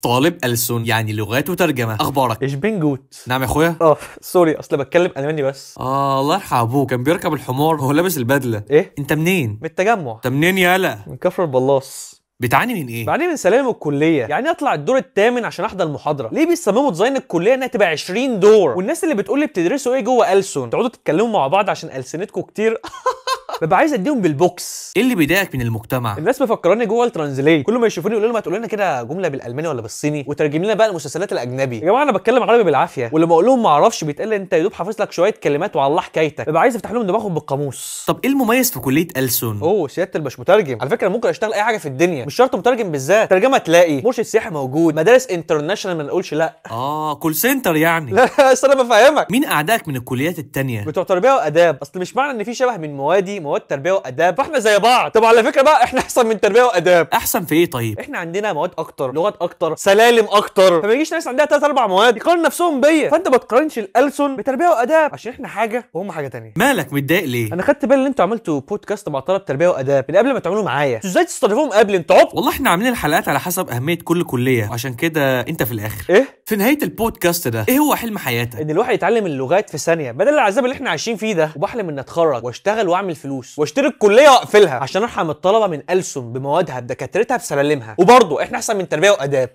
طالب ألسن يعني لغات وترجمة. أخبارك؟ Ich bin gut. نعم يا أخويا. sorry، أصل بتكلم ألماني بس. الله يرحم أبوه، كان بيركب الحمار وهو لابس البدلة. إيه؟ أنت منين؟ من التجمع. أنت منين يالا؟ من كفر البلاص. بتعاني من ايه؟ بعاني من سلالم الكلية، يعني اطلع الدور الثامن عشان احضر محاضرة، ليه بيصمموا design الكلية انها تبقى 20 دور؟ والناس اللي بتقول لي بتدرسوا ايه جوه ألسن؟ تقعدوا تتكلموا مع بعض عشان ألسنتكم كتير. ببقى عايز اديهم بالبوكس. ايه اللي بيضايقك من المجتمع؟ الناس مفكراني Google Translate، كل ما يشوفوني يقولوا لي ما تقول لنا كده جملة بالالماني ولا بالصيني وترجم لنا بقى المسلسلات الاجنبي. يا جماعة انا بتكلم عربي بالعافية، ولما اقول لهم ما اعرفش بيتقال لي انت يا دوب حافظ لك شوية كلمات وعلى الله حكايتك. ببقى عايز افتح لهم دماغهم بالقاموس. طب ايه المميز في كليه ألسن؟ اوه سيادة الباش مترجم، على فكرة ممكن اشتغل اي حاجة في الدنيا، مش شرط مترجم بالذات، ترجمه تلاقي مرشد سياحي موجود، مدارس international ما نقولش لا. Call center يعني. لا اصل انا بفهمك. مين اعدائك من الكليات التانية؟ بتوع تربيه واداب، اصل مش معنى ان في شبه من موادي مواد تربيه واداب فاحنا زي بعض. طب على فكرة بقى احنا احسن من تربيه واداب. احسن في ايه طيب؟ احنا عندنا مواد اكتر، لغات اكتر، سلالم اكتر، فما يجيش ناس عندها 3 4 مواد يقارن نفسهم بيا. فانت ما تقارنش الألسن بتربيه واداب عشان احنا حاجة وهم حاجة ثانية. مالك متضايق ليه؟ انا خدت بالي ان انتوا عملتوا بودكاست مع طلب تربيه واداب من قبل ما تعملوه معايا، انتوا ازاي تستضيفوهم قبل؟ انتوا عبط. والله احنا عاملين الحلقات على حسب اهمية كل كليه، عشان كده انت في الاخر. ايه؟ في نهاية البودكاست ده ايه هو حلم حياتك؟ ان الواحد يتعلم اللغات في ثانية بدل العذاب اللي احنا عايشين فيه ده. وبحلم ان اتخرج واشتغل واعمل فلوس واشتري الكلية واقفلها عشان ارحم الطلبة من ألسن بموادها بدكاترتها بسلالمها. وبرضه احنا احسن من تربيه واداب.